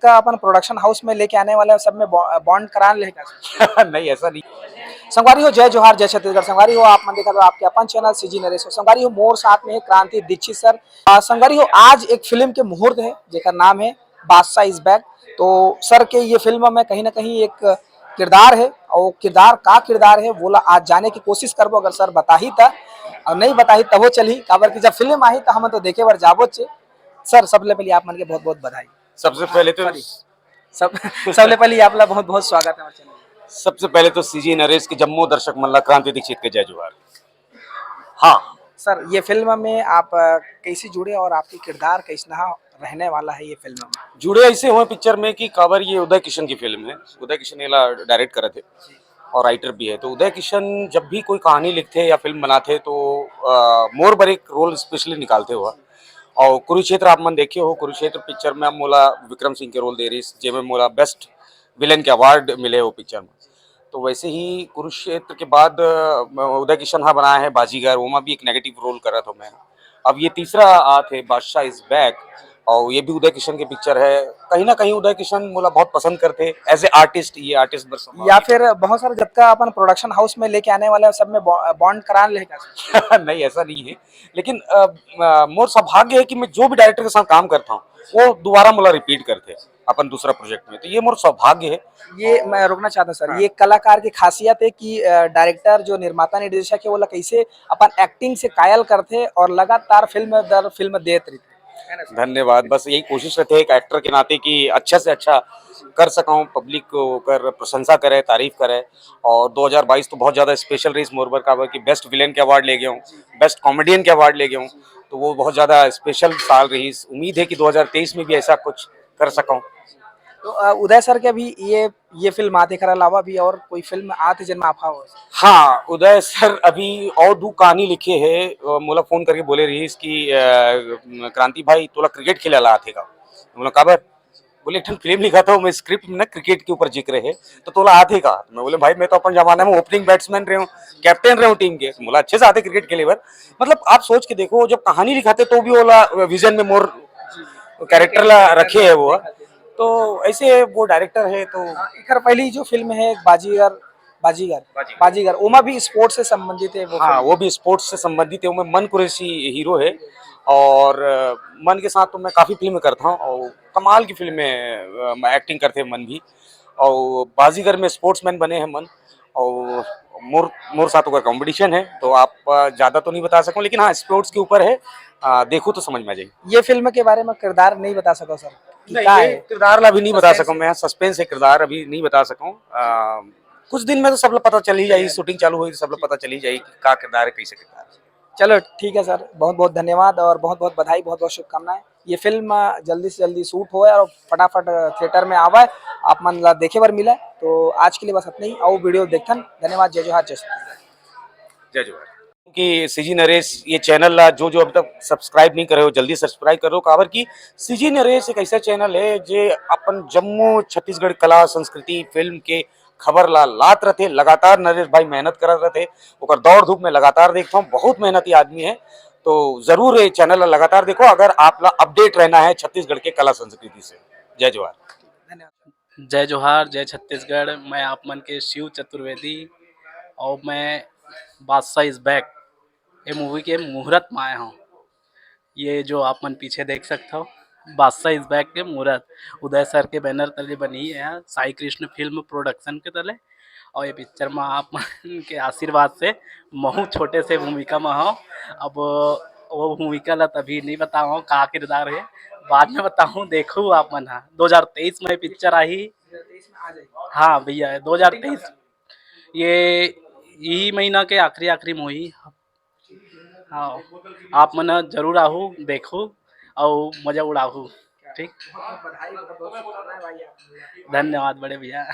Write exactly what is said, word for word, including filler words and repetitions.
का अपन production house में लेके आने वाले हैं, सब में बॉ-, बॉन्ड करान लेगा। नहीं, ऐसा नहीं। संगवारी हो, जय जोहार, जय छत्तीसगढ़। संगवारी हो, आप मन देखत हो आपके अपन चैनल सीजी नरेश हो। संगवारी हो, मोर साथ में है क्रांति दीक्षित सर। आ, संगवारी हो, आज एक फिल्म के मुहूर्त है, जेकर नाम है बादशाह इज बैक। तो सर के ये फिल्म में कहीं ना कहीं एक किरदार है, और किरदार का किरदार है, वो ला आज जाने की कोशिश करबो। अगर सर बताही त, और नहीं बताही तभो चलही, काबर कि जब फिल्म आही त हमन तो देखे बर जाबो चे। सर, सबले पहले आप मन के बहुत बहुत बधाई। सबसे पहले तो सॉरी। सब सबले पहले आप ला बहुत बहुत स्वागत है हमारे चैनल में। सबसे पहले तो सीजी नरेश के जम्मो दर्शक मन ला क्रांति दीक्षित के जय जोहार। हाँ। सर, ये फिल्म में आप, अ, कैसे जुड़े और आपके किरदार कैसना रहने वाला है ये फिल्म में? जुड़े ऐसे हुए पिक्चर में कि काबर ये उदय किशन की फिल्म है, उदय किशन एला डायरेक्ट करत है और राइटर भी है। तो उदय किशन जब भी कोई कहानी लिखते हैं या फिल्म बनाते हैं तो, अ, मोर बर एक रोल स्पेशली निकालते हुआ। और कुरुक्षेत्र आप मन देखे हो, कुरुक्षेत्र पिक्चर में अब मोला विक्रम सिंह के रोल दे रही, जेमे मोला बेस्ट विलेन के अवार्ड मिले वो पिक्चर में। तो वैसे ही कुरुक्षेत्र के बाद, अ, उदय किशन हा बनाया है बाजीगर, ओमा भी एक नेगेटिव रोल करत हो मैं। अब ये तीसरा आत है बादशाह इज बैक, और ये भी उदय किशन के पिक्चर है। कहीं ना कहीं उदय किशन मोला बहुत पसंद करते एज ए आर्टिस्ट, ये आर्टिस्ट बर सम्मान या है। फिर बहुत सारे जतका अपन प्रोडक्शन हाउस में लेके आने वाले हैं, सब में बॉ-, बॉन्ड करान लेगा। नहीं, ऐसा नहीं है, लेकिन, अ, अ, मोर सौभाग्य है कि मैं जो भी डायरेक्टर के साथ काम करता हूँ, वो दोबारा मोला रिपीट करते हैं अपन दूसरा प्रोजेक्ट में, तो ये मोर सौभाग्य है। ये मैं रोकना चाहता हूँ सर, हाँ। ये कलाकार की खासियत है कि, अ, डायरेक्टर जो निर्माता निर्देशक है, वो ला कैसे अपन एक्टिंग से कायल करते और लगातार फिल्म दर फिल्म देत रहते हैं। धन्यवाद। बस यही कोशिश रहते है एक एक्टर के नाते कि अच्छा से अच्छा कर सकाऊं, पब्लिक को कर प्रशंसा करे, तारीफ करे। और दो हज़ार बाईस तो बहुत ज़्यादा स्पेशल रही मोर बर, काबर कि बेस्ट विलेन के अवार्ड ले गया हूँ, बेस्ट कॉमेडियन के अवार्ड ले गया हूँ, तो वो बहुत ज़्यादा स्पेशल साल रही। उम्मीद है कि दो हज़ार तेईस में भी ऐसा कुछ कर सकाऊं। तो, अ, उदय सर के अभी ये, ये फिल्म आत, एकर अलावा भी और कोई फिल्म आत हे जेन में आप हो? हाँ, उदय सर अभी और दू कहानी लिखे है, अ, मोला फोन करके बोले रही कि, अ, क्रांति भाई, तोला क्रिकेट खेले ला आथे का? बोला, काबर? बोले, "एक ठन फिल्म लिखा था, मैं स्क्रिप्ट में ना क्रिकेट के ऊपर जिक्र है, तो तोला आथे का?" मैं बोले, "भाई, मैं तो अपन जमाना में ओपनिंग बैट्समैन रहे हूँ, कैप्टन रहे हूँ टीम के।" तो बोला, "अच्छे से आथे क्रिकेट खेले बर।" मतलब, आप सोच के देखो, जब कहानी लिखाते तो भी ओला विजन में मोर कैरेक्टर ला रखे है वो। तो ऐसे वो डायरेक्टर है तो हाँ, एकर पहली जो फिल्म है बाजीगर, बाजीगर, बाजीगर। बाजीगर, ओमा भी स्पोर्ट्स से संबंधित है वो हाँ, फिल्म। वो भी स्पोर्ट्स से संबंधित है, ओमा मन कुरैशी हीरो है। और, अ, मन के साथ तो मैं काफ़ी फिल्में करता हूँ और कमाल की फिल्में, अ, एक्टिंग करते हैं मन भी। और बाजीगर में स्पोर्ट्समैन बने हैं मन। और मोर, मोर साथ ओकर कॉम्पिटिशन है, तो आप, अ, ज़्यादा तो नहीं बता सकूँ, लेकिन हाँ, स्पोर्ट्स के ऊपर है। अ, देखो तो समझ में आ जाएगी। ये फिल्म के बारे में किरदार नहीं बता सको सर, कि नहीं, का ये है? किरदार ला भी नहीं बता सकूँ मैं, सस्पेंस है किरदार, अभी नहीं बता सकूँ। अ, कुछ दिन में तो सब लोग पता चल ही जाएगी, शूटिंग चालू होगी तो सब लोग पता चल ही जाएगी कि का किरदार है, कैसे किरदार है। चलो ठीक है सर, बहुत बहुत धन्यवाद और बहुत बहुत बधाई, बहुत बहुत शुभकामनाएं। ये फिल्म जल्दी से जल्दी शूट होए और फटाफट थिएटर में आवे, आप मन ला देखे बर मिले। तो आज के लिए बस इतना ही, आओ वीडियो देखथन। धन्यवाद, जय जोहार, जय छत्तीसगढ़। जय जोहार। कि सीजी नरेश ये चैनल ला जो जो अभी तक सब्सक्राइब नहीं करे हो, जल्दी सब्सक्राइब करो, काबर कि सीजी नरेश एक ऐसा चैनल है जे अपन जम्मो छत्तीसगढ़ कला, संस्कृति, फिल्म के खबर ला लात रहते, लगातार नरेश भाई मेहनत करत रहते, ओकर दौड़ धूप में लगातार देखता हूँ, बहुत मेहनती आदमी है। तो जरूर ये चैनल ला लगातार देखो अगर आप ला अपडेट रहना है छत्तीसगढ़ के कला संस्कृति से। जय जोहार। धन्यवाद। जय जोहार, जय छत्तीसगढ़। मैं आप मन के शिव चतुर्वेदी और मैं बादशाह इज बैक ये मूवी के मुहूर्त में आया हूँ। ये जो आप मन पीछे देख सकते हो, बादशाह इज बैक के मुहूर्त, उदय सर के बैनर तले बनी है, साई कृष्ण फिल्म प्रोडक्शन के तले। और ये पिक्चर में आप मन के आशीर्वाद से महू छोटे से भूमिका में हो। अब वो भूमिका ला तभी नहीं बताऊँ का किरदार है, बाद में बताऊँ, देखू आप मन। हाँ, दो हज़ार तेईस में पिक्चर आई। हाँ भैया, दो हज़ार तेईस, ये यही महीना के आखिरी, आखिरी में होही। हाँ, आप मन जरूर आहू, देखू, अउ मजा उड़ाहू। ठीक, धन्यवाद बड़े भैया।